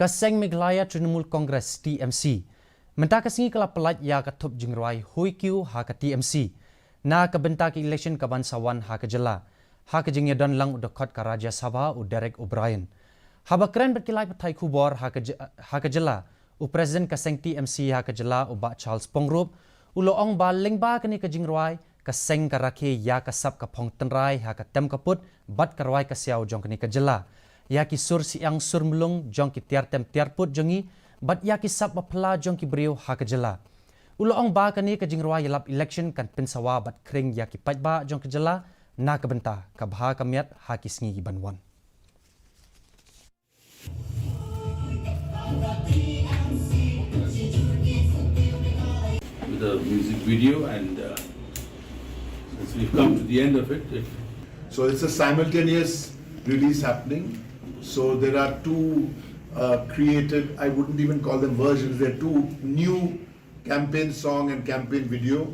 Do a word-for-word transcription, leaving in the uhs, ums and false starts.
Ka seng Meghalaya Trinamool Congress, T M C, mynta ka sngi ka la pyllait ïa ka thup jingrwai Hui Kiew ha ka T M C na ka bynta ka election ka ban sa wan ha ka jylla, ha ka jingïadon lang u dkhot ka Rajya Sabha, u Derek O'Brien. Haba kren bad ki lad pathai khubor ha ka j- ha ka jylla, u President ka seng T M C ha ka jylla, u Bah Charles Pyngrope, u la ong ba lyngba kane ka jingrwai, ka seng ka rakhe ïa ka sap ka phong tynrai ha ka tem ka pud bad ka rwai ka siaw jong kane ka jylla, ïa ki sur syiang sur mlung jong ki tiar tem tiar pud jong ngi, bad ïa ki sap ba phylla jong ki briew ha ka jylla. U la ong ba kane ka jingrwai ïalap election kan pynsawa bad khring ïa ki paidbah jong ka jylla na ka bynta ka bha ka miat ha ki sngi ki ban wan. With a music video, and uh, since we've come to the end of it, if So it's a simultaneous release happening. So there are two uh, creative, I wouldn't even call them versions, they're two new campaign song and campaign video.